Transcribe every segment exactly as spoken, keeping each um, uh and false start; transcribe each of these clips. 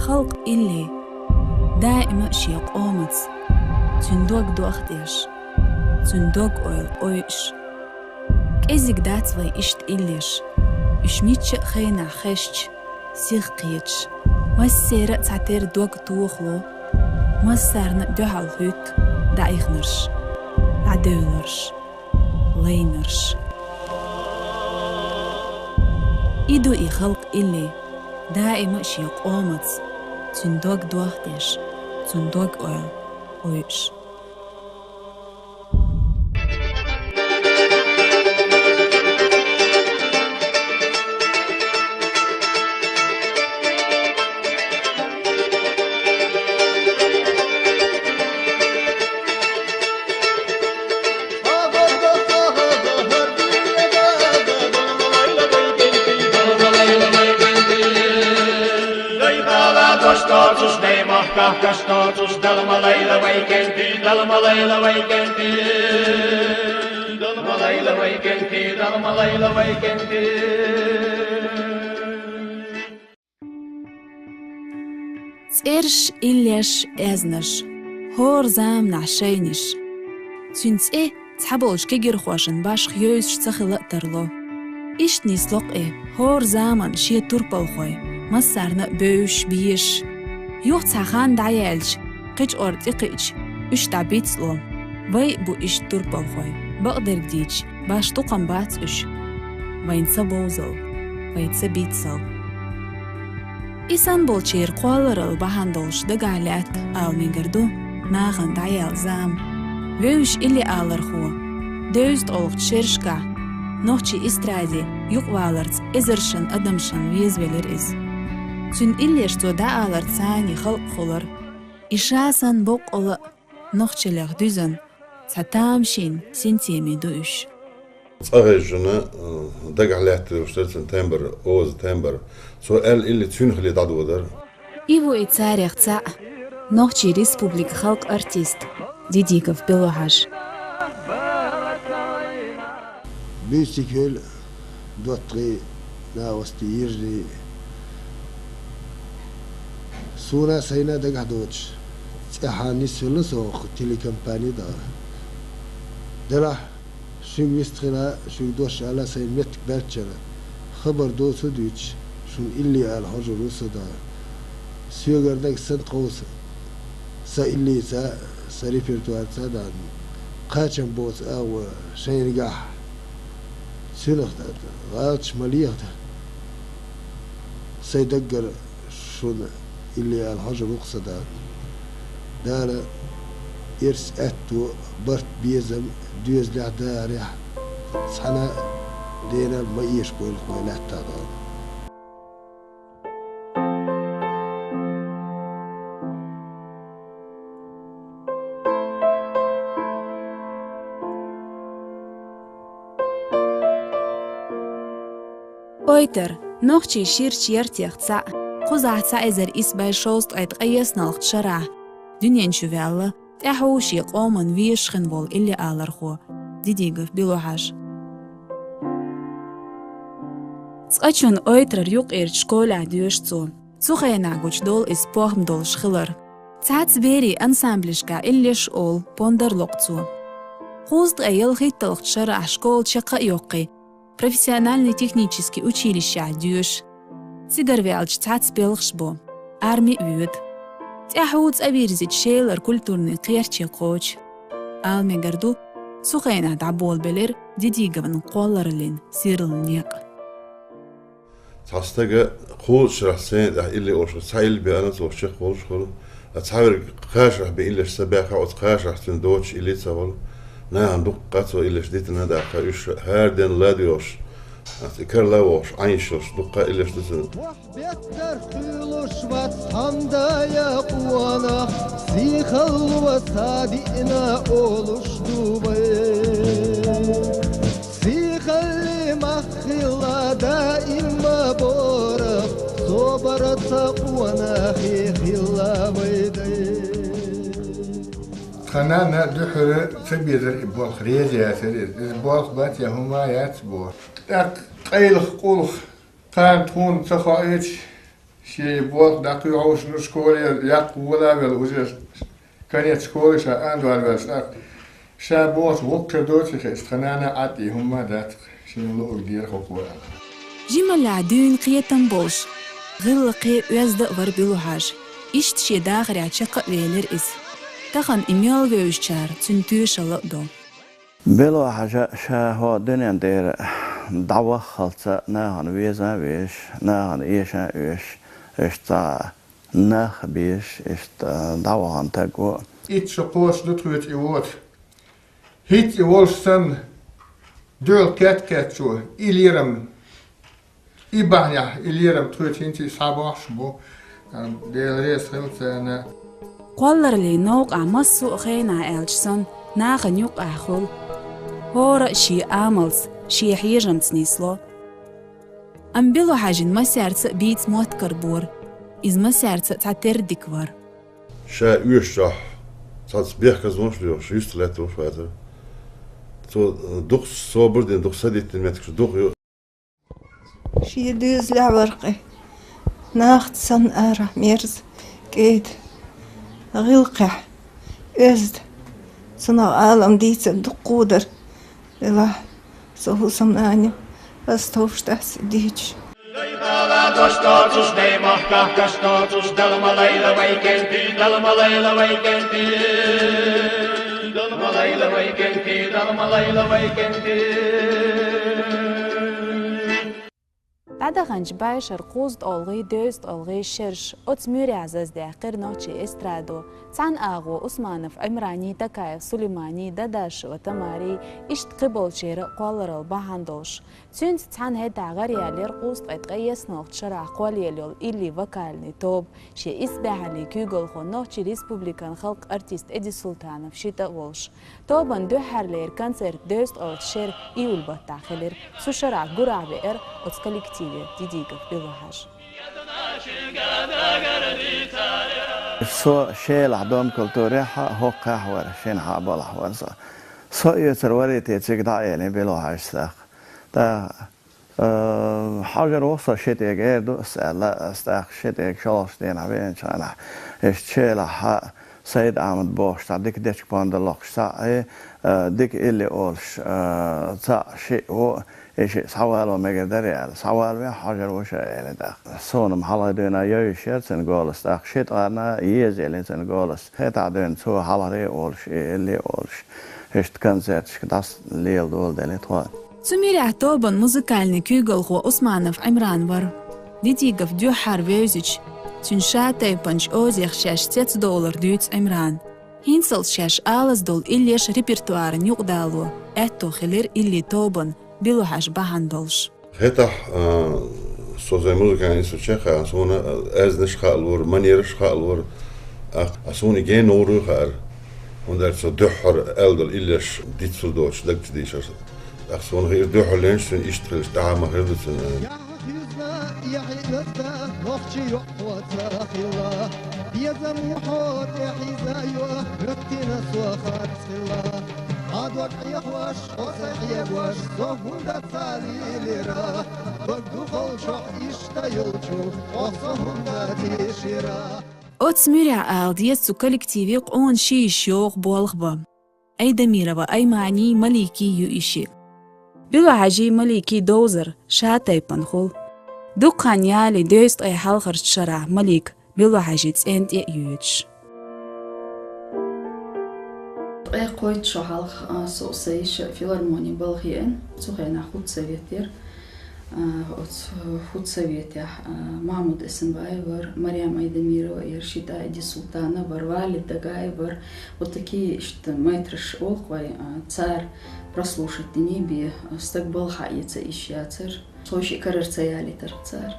Халкъ илли, даима а шен къомаца, цуьнан дог дохадеш, цуьнан дог-ойла къовлуш. КӀезиг дац вай иштта иллеш, уьш мичча а хенахь хезча, сиха кхеташ. Массеран а цхьатерра дог тохало, массарна а дуьхьал хӀуьтту дӀаихнарш, дӀадевлларш, лайнарш. И ду и халкъ илли, даима а шен къомаца, цуьнан дог дохадеш, цуьнан дог-ойла къовлуш. ЦӀераш, иллеш, аьзнаш, хӀора заманахь шайнаш. Цуьнан цӀе цхьаболчу кегирхошна башха евзаш ца хила а тарло. Иштта нисло-кх и, хӀора заманан шен турпалхой, массарна а бевзаш, безаш. Юха цхьа хан дӀаяьлча, кхечу орра тӀекхиъча, уьш дӀабицло. Вай а бу иштта турпалхой, бакъдерг дийцича, башха тӀукхам бац уьш. Вайна ца бовзал, вай ца бицал. И санна болчеран кхолларалла бахьана долуш дагахь лаьтта ала мегар ду нахана дӀаяьлла зама. Вевзаш илли алархо, девза тӀулгӀачу шерашкахь, нохчийн эстраде юкъаваларца эзаршна адамашна везавелира иза. Цуьнан иллеш цо дӀааларца цхьаьна халкъ хуьлура. И ша санна боккъала а нохчаллех дуьзна цхьа тамашийна синтеме ду уьш. Цкъа хезча, э, дагахь лаьтталуш дара цуьнан тембр, оза тембр. Цо аьлла илли цуьнан хиле дӀадоладара. И ву и царех цхьаъ, Нохчийн Республикан халкъан артист Дидигов Белохьажа. Буьйса йийла, доттагӀий, накъостий, йижарий. Суна а, сайна а дагахь доцуш, цӀеххьана нисвелла со хӀокху телекомпани дӀа. Делахь, шуьга вист хила, шуьга дош ала сайн меттиг баьллачара, хабар доцу а дуьйцуш, шуна илли ала хьожур ву со дӀа. Соьгара дага санна тховса, сан иллица, сан репертуарца дӀа, кхачам боцу агӀо шайнигахь. Цуьнах гӀалаташ ма леха дара. Сайн даггара шуна илли ала хьожур ву-кх сан дӀа. Дала эрс, аьтто, барт, безам, доьзалехь, дахарехь цхьана а дена ма эшабойла-кх вай лаьттахь дӀа. Ойтар, нохчийн ширачу яртех цхьаъ, кхузахь цхьа эзар исс бӀе шовзткъе ткъаесналгӀачу шарахь дуьнен чу ваьлла, тӀаьхьо шен къоман везаш хин волу илли алархо Дидигов Белохьажа. Цкъачунна Ойтрара юккъерчу школехь доьшу цо. Цу хенахь гучудолу иза похӀма долуш хилар. Цхьацца берийн ансамблешкахь иллеш олу пондар локху цо. Кхузткъе ялхитталгӀачу шарахь школа чекх а йоккхий, профессиональный технический училищехь доьшу. Цигара ваьлча цхьацца белхаш бо, арми а воьду. ТӀаьхьо цӀа вирзича Шелара культурный кхерче кхочу. Ала мегар ду, цу хенахь дӀаболабелира Дидиговн кхоллараллин сирла некъ. Цхьа стага кхузткъа шарахь сцена тӀехь илли олуш, цхьа илли беана цо чекхволуш хуьлу. Ткъа цхьаверг кхаа шарахь бен иллеш ца баьхна, оцу кхаа шарахь цуьнан доцуш илли ца хуьлу. Нахана дуккха цо иллеш дитина, тӀаккха уьш хӀара денна ладоьгӀуш, и карла а вогӀуш, Ӏайшалш дуккха иллеш ду цуьнан. Беттара кхуьйлуш вац хьамдая къонах, сихалло ца диъна олуш ду вай. Сихалли мах хилла даим борах, собар ца къонахе хилла вай дай. Тхан нана дуьхьара ца безара и болх, реза яцара иза. Иза болх бац я хӀума яц бохуш. ТӀаккха къайлаха къулах, кхана тхуна ца хоуьйтуш, Шен болх дӀакхуьйхьуш ну школе яккха вола а велла, уже конец школы ша андор ваьлча тӀаккха. Ша бохучу гӀуллакх хир доций хиъча, тхан нана Ӏад и хӀумма а дац-кх, шена луург дера хӀокхо аьлла. Жималлехь дуьйна кхетам болуш, гӀиллакхе, оьзда а вара Билухьажа. Иштта шен дахарехь чекх а велира иза. Тахана и мел вевзачара цуьнан тоьшалла а до. Билухьажа ша хӀокху дуьнен тӀера дӀаваххалц нахана веза а везаш, нахана эша а оьшуш, иштта цхьа нах а безаш, иштта дӀавахана стаг ву. Итт шо кхочуш ду тхоьца и воцу. ХӀинца и волуш санна, дуьхьал кхетта-кхеттачо и лерам, и бахьанехь и лерам тхоьца хӀинца а схьабохьуш бу. Дела реза хила царна. Кхоллараллин новкъахь массо а хенахь аьлча санна, нахана юккъехь хуьлу. ХӀора а шен амалца, шен хьежамца нисло. Амма Билухьажин массаьрца а бийца мотт карабора. Иза массаьрца а цхьатерра дика вара. Ша оьшучохь цхьацца бехказонаш лоьхуш, юьстах лаьтталуш вацара. Цо дукха собар дина, дукха садиттина меттигаш дукха ю. Шен доьзалехь вара-кх и. Нахаца санна арахь мерза, кӀеда, гӀиллакхехь, оьзда. Цунах Ӏалам дийцар дуккха а дара. Делахь, со хӀусамнана ю, ас товш дац и дийцча. ДӀадаханчу бӀешарахь кхузткъалгӀий, дезткъалгӀий шераш, оцу муьрехь заздаьккхира нохчийн эстрадо. Цхьана агӀо Усманов Ӏимраний, Такаев Сулейманий, Дадашева Тамарий, иштта кхиболчеран кхолларалла бахьана долуш. Цуьнца цхьаьна хӀетахь гӀараяьллера кхузткъе ткъе ялхалгӀачу шарахь кхоллаелла йолу Илли вокальный тоба, шен исбаьхьаллин куьйгалхо Нохчийн Республикан халкъан артист Эди Султанов шиъ тӀе а волуш. Тобанан дуьххьарлера концерт дезткъалгӀачу шеран июль баттахь хилира. Цу шарахь гурахь веара оцу коллективе Дидигов Билухьажа. Со Шелахь Дом культурехь а, хӀокхахь а вара, шинахь а балхахь вара со. Со оьцур варий те цига дӀа а элира Билухьажас тӀаккха. ТӀаккха Э, хьожур ву со ши тӀег эр ду ас аьлла, ас тӀаккха ши тӀег шолгӀачу дийнахь веанчу хенахь, иштта Шелахь Сайд-Ахьмад бохуш цхьа дика дечка понда локхуш цхьаъ, э, дика Илли олуш, э, цхьаъ шиъ ву, и шиъ схьавало мегар дарий аьлла. Схьавалавехь хьожур ву ша элира тӀаккха. Суна-м хьалха дуьйна йовзуш яра цуьнан голос, тӀаккха ши ткъарна еза элира цуьнан голос. ХӀетахь дуьйна цо хьалхаре а олуш, и Илли а олуш, иштта концерташка дӀасалеладоладелира тхо. Цу муьрехь тобанан музыкальный куьйгалхо Усманов Ӏимран вара. Дидигов дуьххьара вевзича, цуьнан шатайпанчу озех шаьш цецдовлар дуьйцу Ӏимрана. ХӀинцалц шаьш алаза долу иллеш репертуарна юкъадало аьтто хилира Илли тобанна Билухьажа бахьана долуш. ХӀетахь, а, со сайн музыкальный институт чекхъяьлча, суна, а, аьзнаш хаалора, манераш хаалора. А, а суна и ген новр а хаьара. ХӀунда аьлча со дуьххьара аьлла долу иллеш дицлур доцуш даг чу дийшира. ТӀаккха суна хиира дуьххьара ленаш цуьнан иштта хилча, тӀаьхьа ма хир ду цуьнан. Яхь хуьзна, яхь оьзда, нохчи юкъ хьоца хилла. Безам ву хьо тӀе хьийзайо, гӀоьттина со харц хилла. Хьан дог Ӏехош, хьо сайн хьегош, со хӀунда ца лийлира? Дог духалчохь иштта йолчу, хьо со хӀунда тийшира? Оцу муьрехь ала деза цу коллективе къона ши йиша йогӀу болх бан. Айдамирова Айманий, Маликий ю и шиъ. Билухьажий, Маликий довзар шатайпана хуьлу. Дукха хан ялале дезткъе хьалхарчу шарахь Малик Билухьажин цӀен тӀе а йоьдуш. Ткъе кхойтта шо хьалха, а, со сайн йиша филармони балха еана, цу хенахь худсовет яра. А, оцу худсоветехь, а, Махьмуд Эсенбаев вара, Марьям Айдамирова яра, шиъ тӀе Эди Султанов вара, Валид Дагаев вара. Вот такие, иштта, мэтраш олу-кх вай, а, цара прослушать диний бен, а, стаг балха хьаэца йиш яцара. Цо шиъ карара ца ялийтира цара.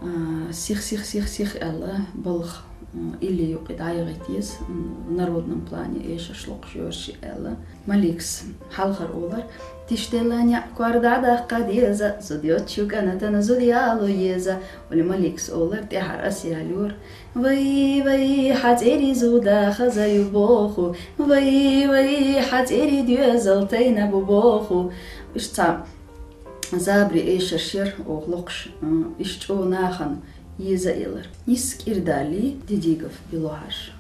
А, сих, сих, сих, сих аьлла, балха, м, Илли юкъе дӀаяхийта еза, м, в народном плане эшарш локхуш йора шиъ аьлла. Маликас хьалхара олура: «Тиштелла неӀ кор дӀадаккха деза, зуда йоцчу кӀантана зуда яло еза». Оли Маликас олура, тӀаьхьара ас ялайора: «Вай, вай, хьан цӀерий зуда хаза ю боху, вай, вай, хьан цӀерий доьзал тайна бу боху». Иштта цхьа забаре эшарш яра оха локхуш, м, иштта чӀогӀа нахана Еза а елар. Нийсса кӀира далий, Дидигов Било-Хьажа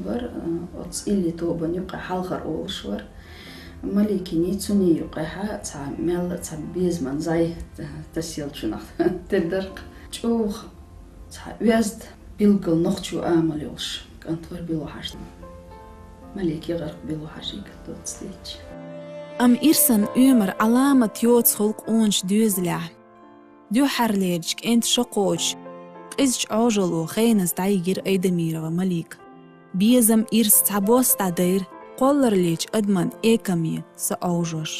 вар, э, оцу илли тобанна юкъахь хьалхара олуш вар. Маликина цуьнан юкъехь цхьа мелла а цхьа безаман зӀай, э, тасаеллачунах тера дара-кх. ЧӀогӀа цхьа оьзда, билггал нохчийн амал йолуш кӀант вара Било-Хьажа. Малике гӀаркх Било-Хьажига доцца детташ. Амма ирсан оьмар Ӏаламат йоцу хуьлу къоначу доьзалехь. Дуьххьарлерчу кӀентан шо кхочуш, къизачу Ӏожалло хеназа дӀайигира Айдамирова Малика. Безам, ирс цхьабосса дӀадайра кхоллараллечу адаман экаме са Ӏовжош.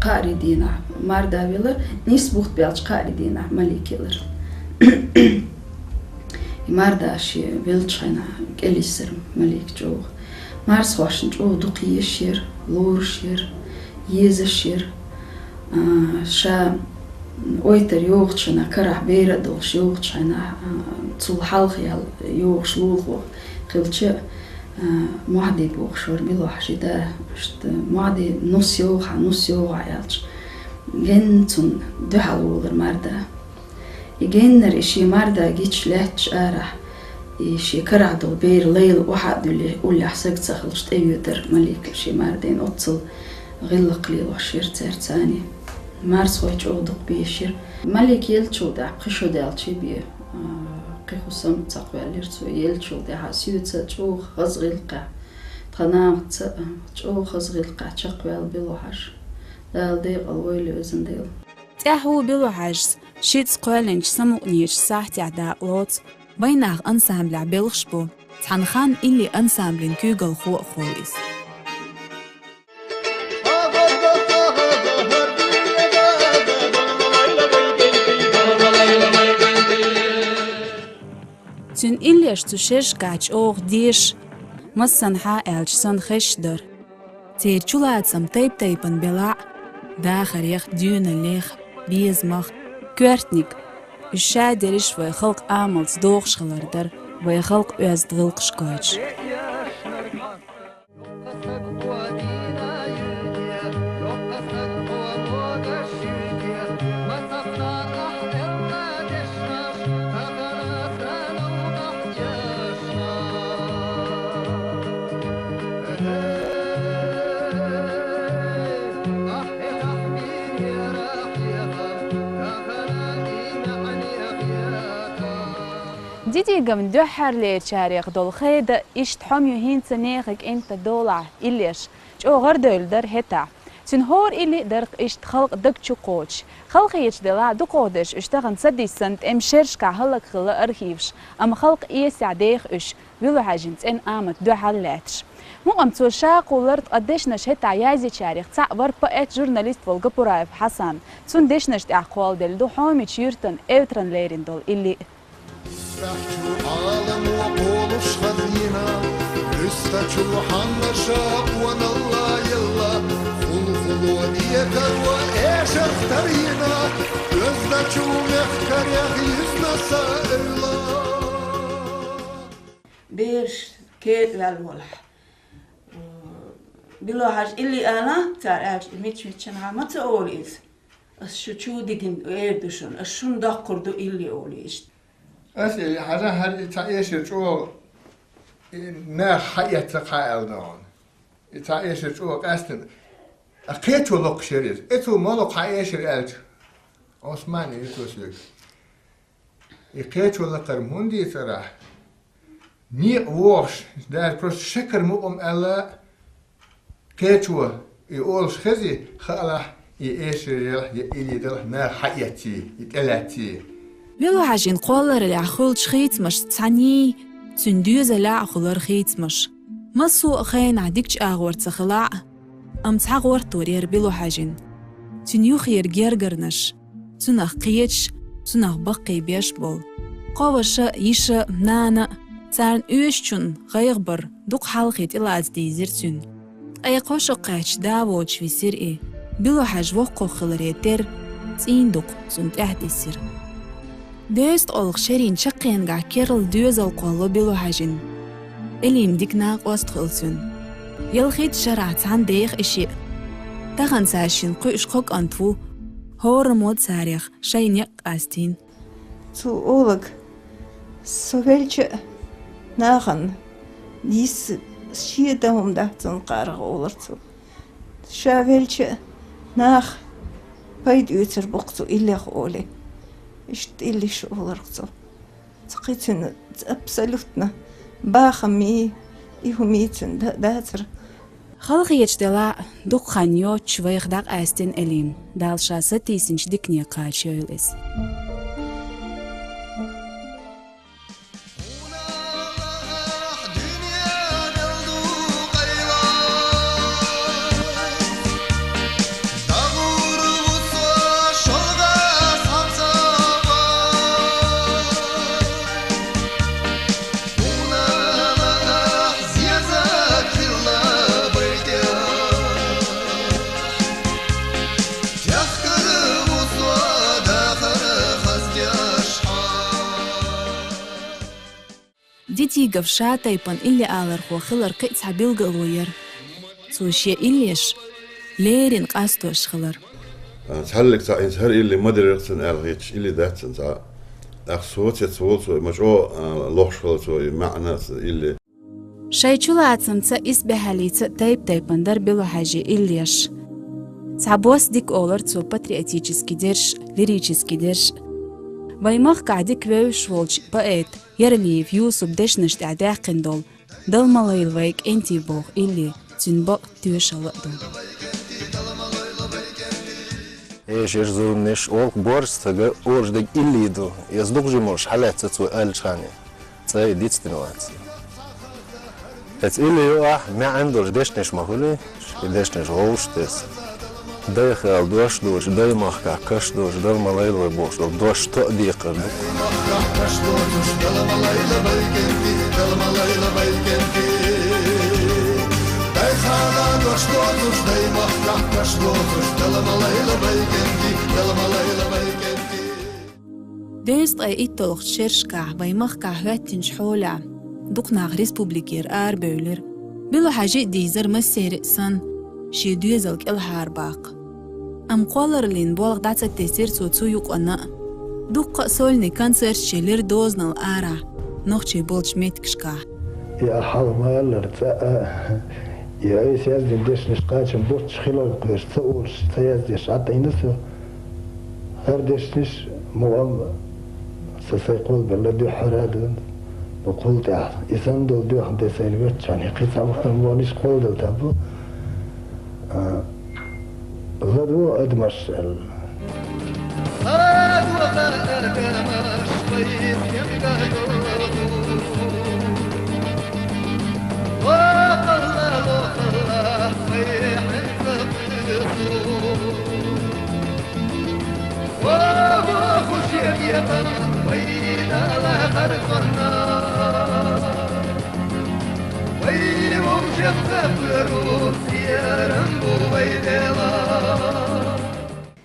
Кхаарин дийнахь марда велар, нийсса бутт баьлча кхаарин дийнахь Малика елар. И марда шен веллачу хенахь кӀелйисира Малика чӀогӀа. Марсхошна чӀогӀа дукха езаш яра, лоруш яра, езаш яра. А, ша ойтар йогӀучу хенахь, карахь бер а долуш йогӀучу хенахь, а, цул хьалха яьлла йогӀуш лулахо хилча, а, Мохьди бохуш вара Било-Хьажин да. Иштта, Мохьди, нус йогӀу хьан, нус йогӀу хьан аьлча, генна цунна дуьхьал волура марда. И геннара и шен марда гича лаьтташ арахь, и шен карахь долу бер лайла охьа а дуьллий, уллехь саг ца хилча, тӀеоьдура Малика шен мардина, оццул гӀиллакх лелош яра цаьрца цхьаьний. Марсхой чӀогӀа дукха безаш яра. Малика еллачул тӀаьхьа пхи шо даьлча бен, а, кхин хӀусам а ца кхоьллира цо. Еллачул тӀаьхьа соьца чӀогӀа хаза гӀиллакхехь, тхан нахаца а чӀогӀа хаза гӀиллакхехь чекхваьлла Било-Хьажа. Дала декъала войла везан Дела. ТӀаьхьа ву Било-Хьажас шиъ кхоьллинчу самукъанечу сахьтехь дакъалоцу, «Вайнах» ансамблехь белхаш бу, цхьана ханна илли ансамблин куьйгалхо а хуьлу иза. Цуьнан иллеш цу шерашкахь чӀогӀа дешаш, массанхьа а аьлча санна хезаш дара. Церан чулацам тайп-тайпана белахь а, дахарех, доьналлех, безамах, коьртаниг, уьш шадерриш вай халкъан амалца догӀуш хилар дара вай халкъан оьзда гӀиллакхаш гойтуш. Дидиговн дуьххьарлерчарех долу хеда иштта хьоме хӀинца нехан кӀентан долахь иллеш чӀогӀа гӀардевлла дара хӀетахь. Цуьнан хӀора илли а дара-кх иштта халкъан даг чу кхочуш. Халахеташ делахь а, дукхахдерш уьш тахана ца диссина, тӀеман шерашкахь хӀаллакьхилла архиваш, амма халкъан эсехь деха уьш, Било-Хьаьжин цӀена амат дуьхьал лаьтташ. Мукъам цо ша кхуллура, ткъа дешнаш хӀетахь язйинчарех цхьаъ вара поэт, журналист волу Гапураев Хьасан. Цуьнан дешнаш тӀехь кхолладелла ду хьомечу юьртан эвтаран лерина долу илли а. Исбаьхьчу Ӏаламо кхолуш хазина, уьстачу хьаннаша къоналла елла, хул-хуло декаро эшарх тарйина, оьздачу мехкарех юьзна са эвла. Бераш кхетаваьлла волахь, Било-Хьаьжа илли ала, цара аьлча, мича-миччанхьа ма ца олу иза. Ас шу чу дигина эр ду шуна, ас шуна доккхур ду илли олу иштта. Ас и хьажа хьара и цхьа эшар чӀогӀа, и наха хьаэцна кхаьалла догӀун. И цхьа эшар чӀогӀа къаьстина. А кхечо локхуш яра иза. Эцо ма локху хьан эшар аьлча. Осман и эцо соьга. И кхечо лакхара хӀунда дийцарахь? Некъа вогӀуш, даже просто шакар мукъам аьлла, кхечо и олуш хези, хаалахь, и эшар ялахь, я илли далахь наха хьаэцций, и тӀелаьцций. Било-Хьаьжин кхоллараллехь хуьлучу хийцамашца цхьаьний, цуьнан доьзалехь а хуьлура хийцамаш. Массо а хенахь дикачу агӀор ца хилахь а, амма цхьа гӀортор яра Било-Хьаьжин. Цуьнан юххера гергарнаш, цунах кхеташ, цунах баккхийбеш болу. Кхо ваша, йиша, нана а, царна оьшучун гӀайгӀа бар дукха хьалхе тӀелаца дийзира цуьнан. Ткъе кхо шо кхаьчча да воцуш висира и. Било-Хьаьжа воккхах хиларе терра, цӀийнан дукъ цунна тӀаьхьа тӀисира. ДезткъолгӀа шерийн чаккхенгахь керла доьзал кхолло Било-Хьаьжин. Элийна дика накъост хуьлу цуьнан. Ялхитта шарахь цхьаьна деха и шиъ. Тахана цаьршинна кхуьуш кхо кӀант ву, хӀораммо царех шайн некъ къастийна. Цо олаг, со велча а нахана йиса шедан хӀума дац цунна кхарах, олар цо. Ша велча а наха пайда оьцур бу-кх цо иллех олий. Иштта илли йиш олар-кх цо. Цу кхицина абсолютно бахамий, и хӀумий цуьнан да-, дацара. Халахеташ делахь а, дукха хан йоццуш вайх дӀакъаьстина Элина. Дала ша сатийсинчу дикане кхачайойла иза. Дидигов ша тайпана илли алархо хилар кхин а цхьа билгало яра. Цо шен иллеш леррина къастош хилар. Цхьаллиг цхьа хӀинца хӀара илли ма дерриг цунна аьлла хеташ илли дац цунна цхьа. ТӀаккха соцец волу цо, ма чӀогӀа, а, лохуш хилла цо и маьӀна а, цу илли. Шайн чулацамца, исбаьхьаллица тайп-тайпана дара Било-Хьаьжин иллеш. Цхьабосса дика олар цо патриотический дерш, лирический дерш. Вайн махкахь дика вевзаш волчу поэта Яралиев Юсупа дешнаш тӀехь даьккхина долу «Дала ма лайла вай кӀентий» боху илли цуьнан бакъ тоьшалла а ду. Эшарш, зуламаш, олу борша стага олуш дерг илли ду. Иза дукха жималш хьалаьцна цо аьллачхьана, цӀа а дицдина вац. Эцу илли юкъахь маьӀна долуш дешнаш ма хуьлий, и дешнаш вовшах тесна. Дай хала дош а дуьйцуш, дай махкахь каш а дуьйцуш, Дала ма лайла вай бохуш долу дош тоъ декхар ду. Дезткъе итталгӀачу шерашкахь вайн махкахь хӀоьттинчу хьолехь дукха нах республикера арабевлира. Било-Хьаьжи а дийзира массеран а санна, шен доьзал кӀелхьарбаккха. Амма кхоллараллин болх дӀа ца тесира цо цу юкъана а. Дуккха а сольный концерташ елира дозанал арахь, нохчий болчу меттигашкахь. И ахь хьалха ма-аллара, цӀа а, и айса яздина дешнаш кхачам боццуш хиларна кхоьруш ца олуш, ца яздеш Ӏа тӀаьхьна со. ХӀара дешнаш мукъам сан сайн кхолбелла дуьххьара а ду, ну, кхул тӀаьхьа. И санна долу доьхна де сайна веттачхьана, кхин цхьа вахар вонаш кхолдала там бу. А, ладо адамаш аьлла.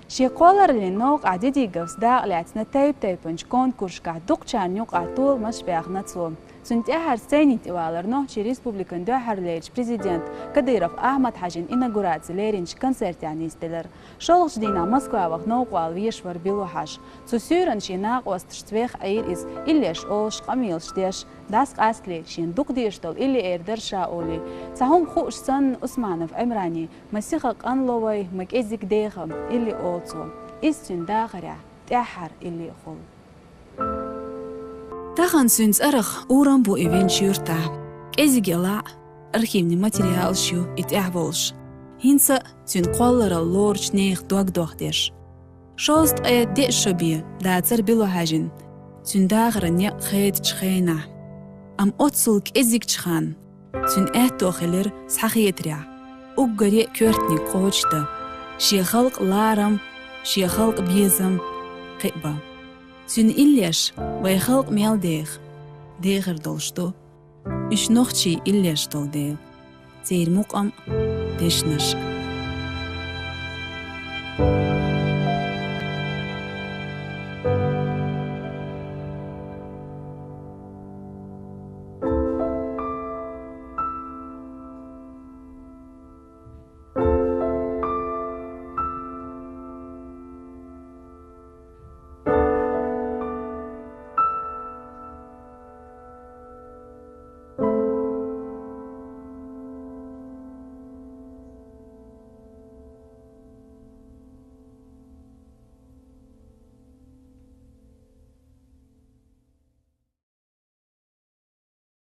Шен кхоллараллин новкъахь Дидиговс дакъа лаьцна тайп-тайпанчу конкурсашкахь дукхачарна юкъахь толамаш баьхна цо. Цуьнан тӀаьххьара сцени тӀе валар Нохчийн Республикан дуьххьарлерчу президента Кадыров Ахьмад-Хьаьжин инаугураци леринчу концертехь нисделира. ШолгӀачу дийнахь Москва ваха новкъа вала везаш вара Било-Хьаьжа. Цу суьйранна шен накъосташца веха Ӏийра иза, иллеш олуш, къамелаш деш, дӀасакъастале шена дукха дезаш долу илли эр дара ша олий. Цхьа хӀума хууш санна, Усманов Ӏимрани: «Ма сиха къанло вай, ма кӀезиг деха», — илли олу цо. Иза цуьнан дахарехь тӀаьххьара илли а хуьлу. Тахана цуьнан цӀарах урам бу и винчу юьртахь. КӀезиг елахь а, архивни материалаш ю и тӀехь волуш. ХӀинца а цуьнан кхолларалла лоручу нехан дог дохдеш. Шовзткъе деа шо бен дацара Било-Хьаьжин цуьнан дахаран некъ хедачу хенахь. Амма оццул кӀезигчу ханна цуьнан аьтто хилира схьахетарехь уггаре а коьртаниг кхочушдан, шен халкъан ларам, шен халкъан безам кхиабан. Цуьнан иллеш вайн халкъ мел деха, дехар долуш ду. Уьш нохчийн иллеш долу дела, церан мукъам а, дешнаш а.